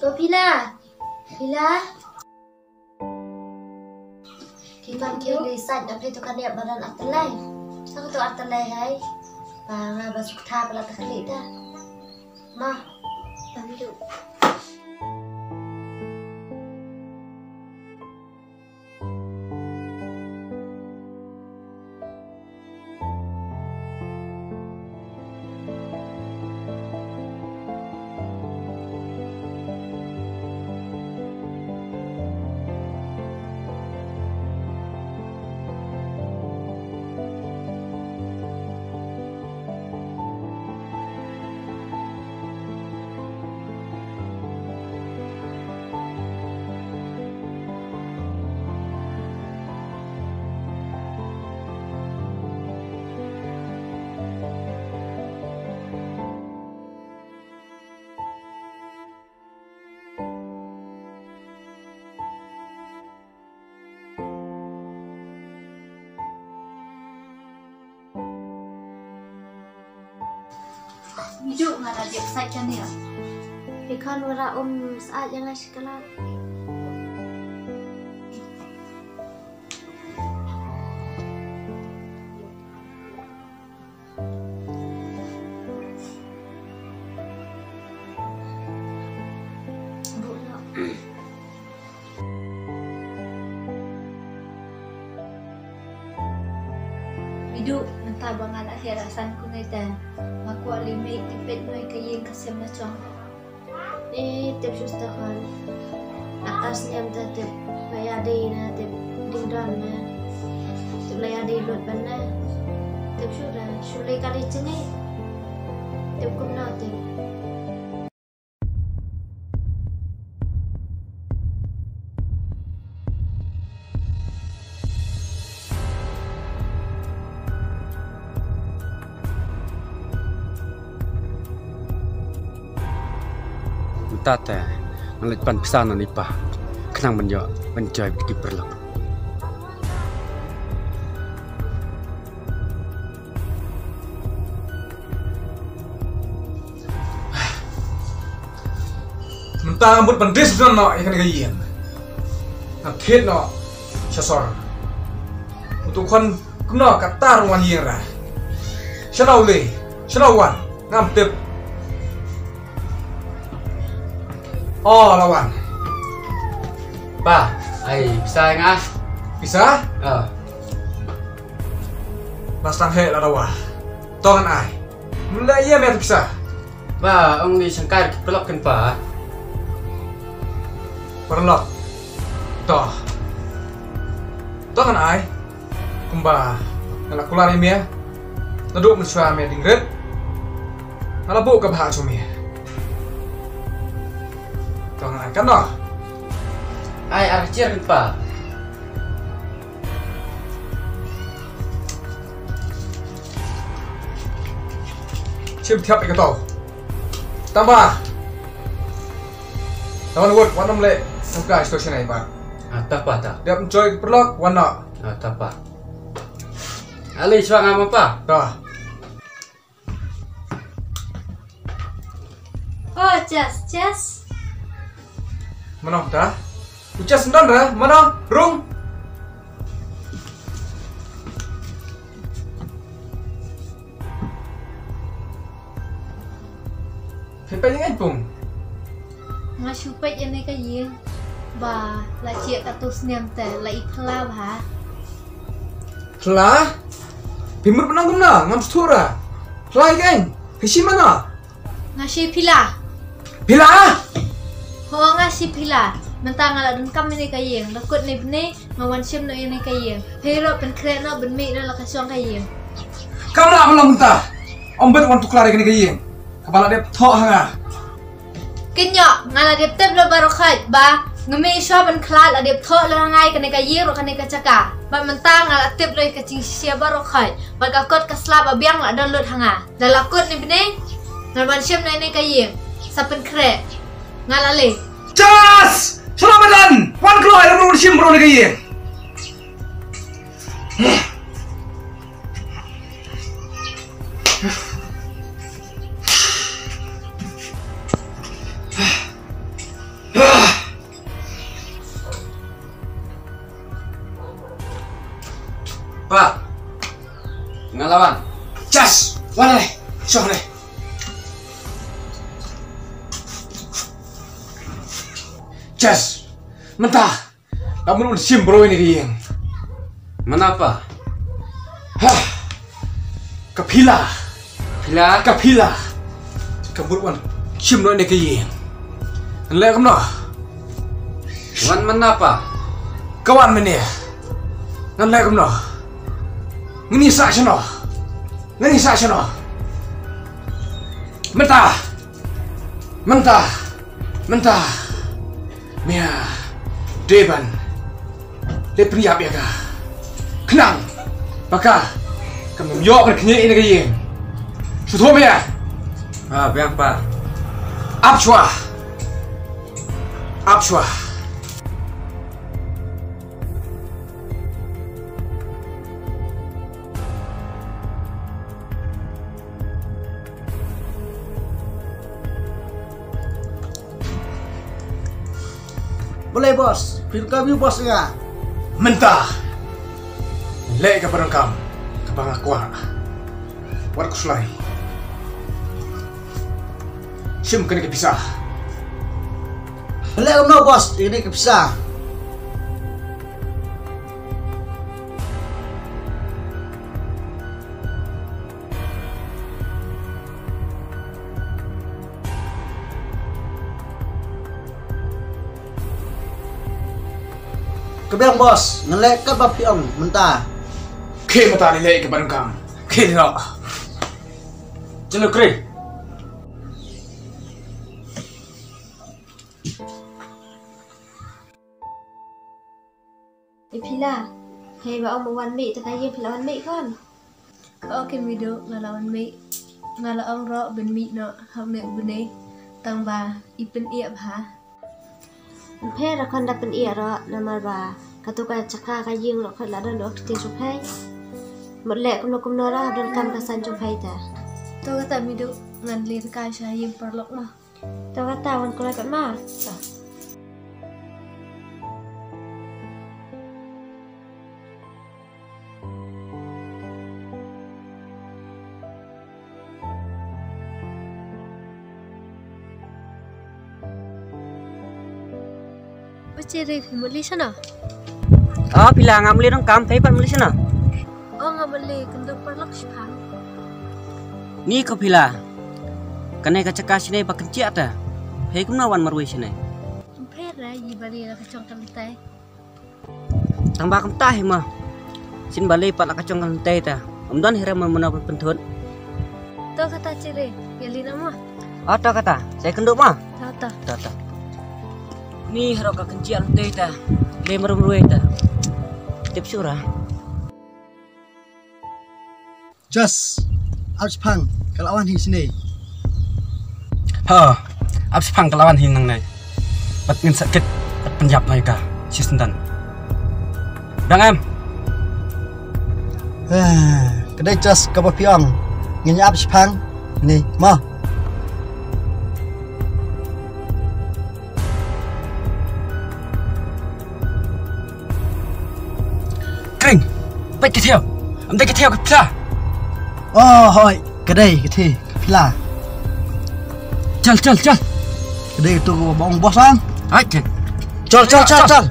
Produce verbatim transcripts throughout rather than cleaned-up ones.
Ko Pila. Pila. Ki pan ki li sait na pli tu kan ïa badan artalai. Sa ka tu artalai hai. Ba nga ba suk tha pala ta khali ta. Ma. Tam tu. Idu nga la jep sait ka nia. Ikan wara um saat yang ngai sekelat. Idu, mynta ba nga la heh rasan kune te, nga kwah leit mih tipet noi ka ïing ka sem na chong. Eh, tip shu stakhan. Atas niam ta tip la ïa dei na tip ding don na. Tip la ïa dei lut ban na. Tip shu da, shu lei ka dei chingi. Tip kumno tip. Mynta te ngan leit pan pisa na nipa khnang ban ïoh ban joi ki paralok. Mynta nga mut ban dis bsnam noh ïa kane ka ïing. Nga thied noh sha sor. Utu khon kumno katta ruh wan ïing ra. Shano u lei, shano u wan, ngam tip. Oh, la wan. Pa, ai pisa nga. Pisa? Ah. Ba sdang heh la dawa. To ngan ai. Mula ïa me pisa. Ba ong li shangkai ki paralok kin pa. Paralok. To. To ngan ai. Kumba nga la kular ïa me. Naduh mynshuwa me ding rit. Nga la buh ka bhah jong me. To ngan ai kan noh. Ai ar chier kin pa. Shim thiap ïa ka tau. Tang ba. Tang wan wut, wan ym leh. Tang ka station ai ba. Ah, ta pa ta. Dep enjoy ki paralok, wan noh. Ah, ta pa. Ali shwa nga ma pa. Ta. Oh, Jas, Jas. Mano ta? U Jas ndon ra, mano? Rung. Phi peit ïa nga pung. Nga shu peit ïa ne ka ïing ba la jied katto snem te la i phla bha. Phla? Phi mut ban ong kumno, ngam sngewthuh ra. Phla ïa ka ïing. Phi shim mano? Nga shi Phila. Phila? Ho, nga shi Phila. Mynta nga la donkam ïa ne ka ïing. La kut ne bnai nga wan shim noh ïa ne ka ïing. Phi ruh pynkhreh noh ban mih noh la ka shong ka ïing. Kam lah ban long mynta. Ym bit wan tuklar ïa kane ka ïing kaba la dep thoh ha nga. Kynjoh, nga la dep tip lo baroh khoit ba nga mih shuwa ban khlad, la dep thoh lo ha nga ïa kane ka ïing ruh kane ka jaka. Bad mynta nga la tip lo ïa ka jingshisha baroh khoit. Bad ka kot ka sla ba biang la don lut ha nga. Da la kut ne bnai ngan wan shim noh ïa ne ka ïing. Sa pynkhreh. Nga la leh. Jas! Shala madan! Wan kloi, wan shim bro ne ka ïing. Abang. Jas, wan re. Shuh re. Jas, mynta ka mut wan shim bro ïa kane ka ïing. Mynta pa? Ha. Ka Pila. Pila? Ka Pila. Ka mut wan shim noh ïa kane ka ïing. Ngan leh kumno? Wan mynta pa? Ka wan mynne. Ngan leh kumno? Ngin ïasah shano? Ngin ïasah shano? Mynta. Mynta. Mynta. Mia. Dei ban leit pynïap ïa ka. Khnang ba ka kam ïoh ban khñiot ïa ka ïing. Sngewthuh mia? Ah, biang pa. Ap shuwa. Ap shuwa. Balei boss? Phi kam ïa u boss nga. Mynta leh kaba donkam kaba nga kwah. Wat khuslai. Shim kane ka pisa. Leh kumno boss, ïa kane ka pisa. Ka biang boss, ngan leh katba phi ong mynta. Khie mynta lei lei kaba donkam. Khie noh. Chalo kre. I Pila, hei ba ong ba wan mih te ka ïing phi la wan mih kon. Okay Midu, nga la wan mih. Nga la ong ruh ban mih noh hapdeng une tang ba i pynïap ha. Pher ra khon da pynïap ruh namar ba katu ka jaka ka ïing ruh ka la don ruh kti shu phai. Mut leh kumno kumno ruh don kam ka san shu phai ta. To kata Midu, ngan leit ka sha ïing paralok ma. To kata wan kulai pat ma. Bache re phi mut leit shano? Oh Pila, nga mut leit nang kam, phi pat mut leit shano? Oh nga mut leit kynduh paralok shipang. Ni ko Pila. Kane ka jaka shane ba kynjiah ta. Phi kumno wan marwei shane? Phi ra i bari la ka chong kan tai. Tang ba kumta hi ma. Shin ba lei pat la ka chong kan tai ta. Um don hi ra ma mano pynthut. To kata chire, ya lina ma. Oh to kata, sai kynduh ma. To to. To to. Ni haro ka kynjiah tai ta. Lei marwei ta. Tip sura. Jas, ap shipang, ka la wan hi shane. Ha, ap shipang ka la wan hi nangne. Bad ngin sa kit, bad pynïap noh ïa ka, shi syndan. Dang em. Ah, ka dei jas kaba phi ong. Ngin ïa ap shipang, ni, mo. Kring, peit ka thiew. Am dei ka thiew ka pla. Oh, hoi, ka dei ka thiew ka pla. Chal, chal, chal. Ka dei ka tu ka ba ong boss ang. Hai, chal. Chal, chal, chal, chal.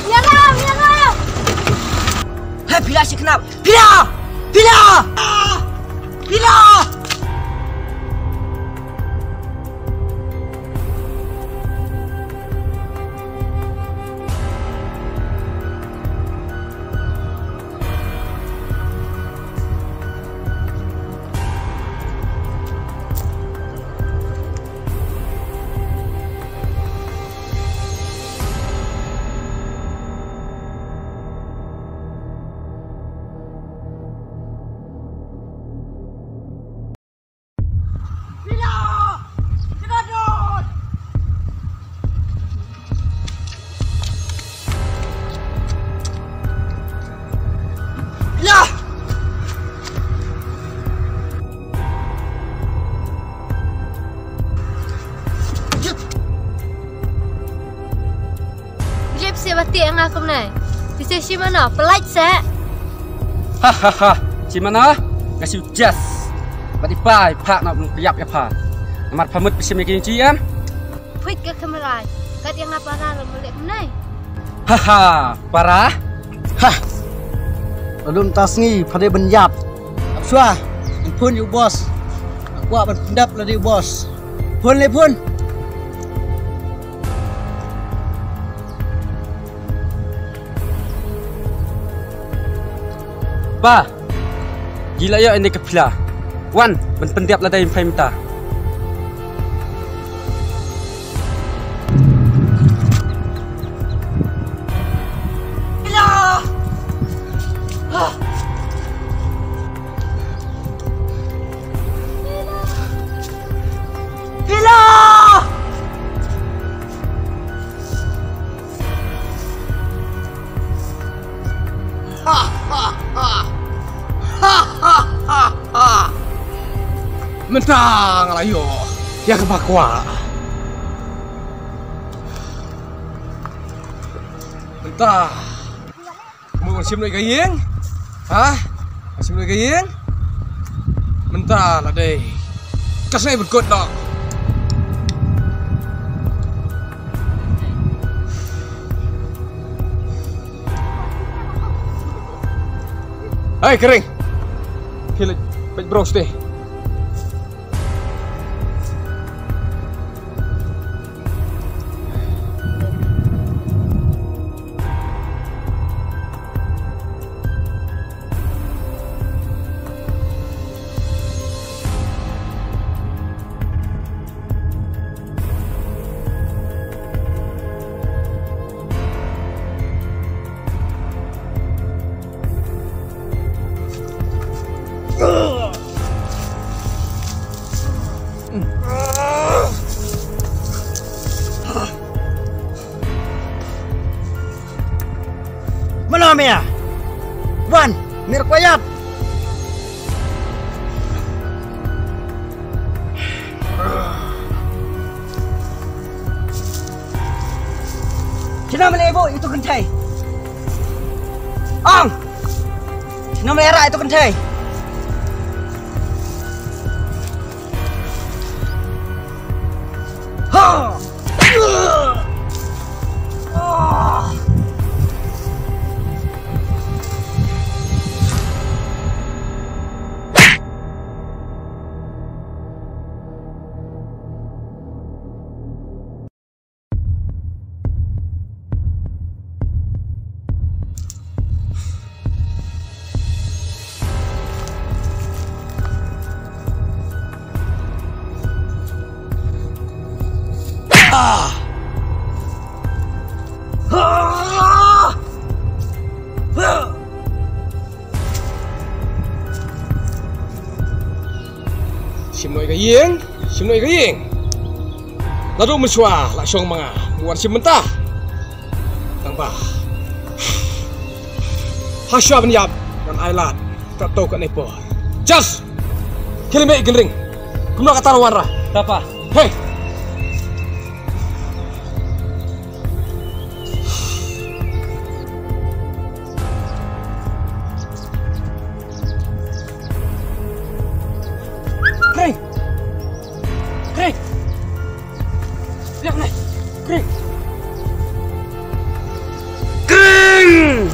Ïalam, ïalam! Hei, phi la shi khnap! Phi la! Phi la! Phi la! Nga kumne. Phi sa shim mano, pynlait seh. Ha ha ha. Shim mano? Nga shu jas. Bad i pa i phah na u nongpyniap ïa pha. Namar pha mut phi shim ïa ki jingim. Phuit ka kamera. Kat ïa nga para ruh mut leh kumne. Ha ha. Para? Ha. Lada mynta sngi pha dei ban ïap. Hap shuwa. Ngan phone ïa u boss. Nga kwah ban pyndep lade u boss. Phone le phone. Pa, ngi la ïoh ïa kane ka pla. Wan, ban pyndep lada ïa phi mynta. Pila! Pila! Mynta nga la ïoh ïa kaba kwah. Mynta Kumno ban shim noh ïa ka ïing? Ha? Ban shim noh ïa ka ïing? Mynta la dei ka sngi ban kut noh. Hai, Kring. Phi leit peit briew shatei. Mano me ïa? Wan, me ruh kwah ïap. Shano me la buh ïa uto u kynthei? Ong! Shano me la rah ïa uto u kynthei? Ha! Shim noh ïa ka ïing, shim noh ïa ka ïing. Naduh mynshuwa la shong ma nga, mut wan shim mynta. Tang ba ha shuwa ban ïap ngan ai lad katto katne por. Jas! Khie leit mih ïa ki ring. Kumno kata ruh wanrah. Tapa. Hei! Kring! Kring! Liang nai! Kring! Kring!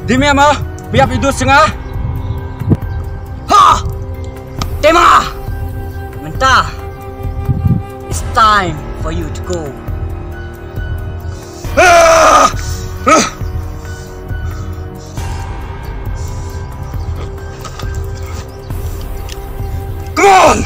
Dei me ma, biap idus nga. Ha! Tema! Mynta, it's time for you to go. Come on!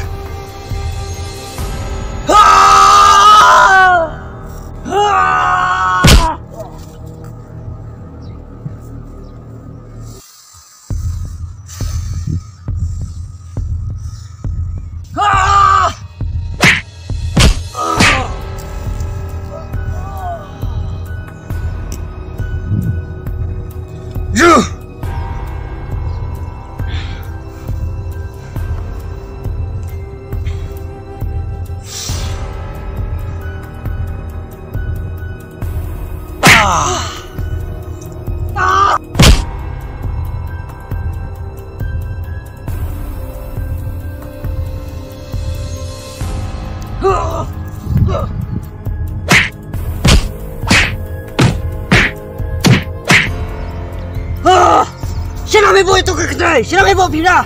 Shana me boy to ka kdai, shana me boy pina.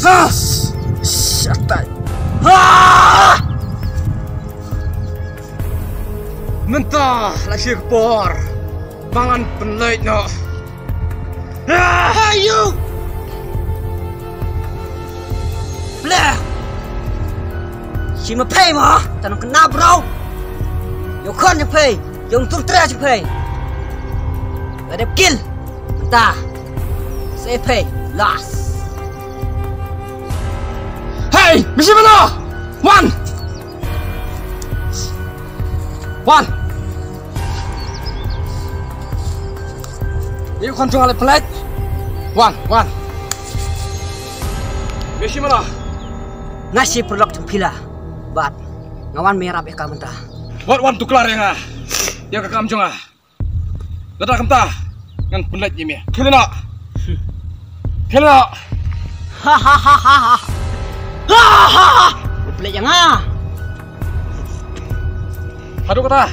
Ha! Shatai. Ha! Mynta la shi ka por ba ngan pynlait noh. Ah! Hey, you! Bleh! Shi ma phei ma, ta nang kena bro. Yo khon jong phei, yo tur tre jong phei. Ba dep kill. Mynta. Sa phei, last. Hey, misi mana? One. One. Ïa u khon jong nga la pynlait. Wan, wan. Misi mana? Nga shi paralok jong phi la. Bad nga wan me ïarap ïa ka mynta. Wat wan tuklar ïa nga ïa ka kam jong nga. Lada kumta ngan pynlait ïa me. Khie noh. Khie noh. Ha ha ha ha ha. Ha ha ha. Pynlait ïa nga. Haduh kata.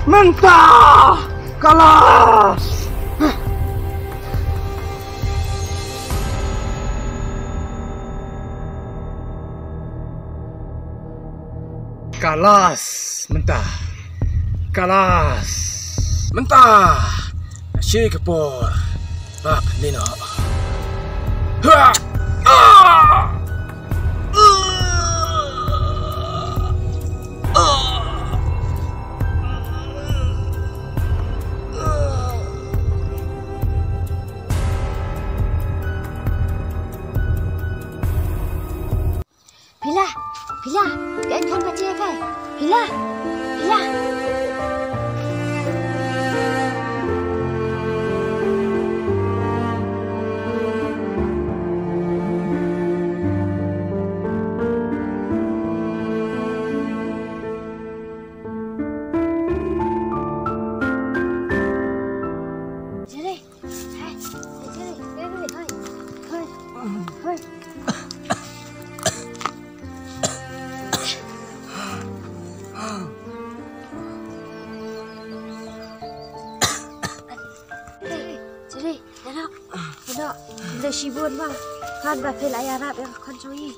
Mynta! Kalas! Kalas! Mynta! Kalas! Mynta! Shi ka por ba nino. Ha! Ah! Pila, pila, pila kan baca ya kai. Pila, pila. Jere, hai, jere, jere, hai, hai, hai. Jere, jere, anak, anak, dah shibun bang, kan ba pil ayah rap yang kan soi.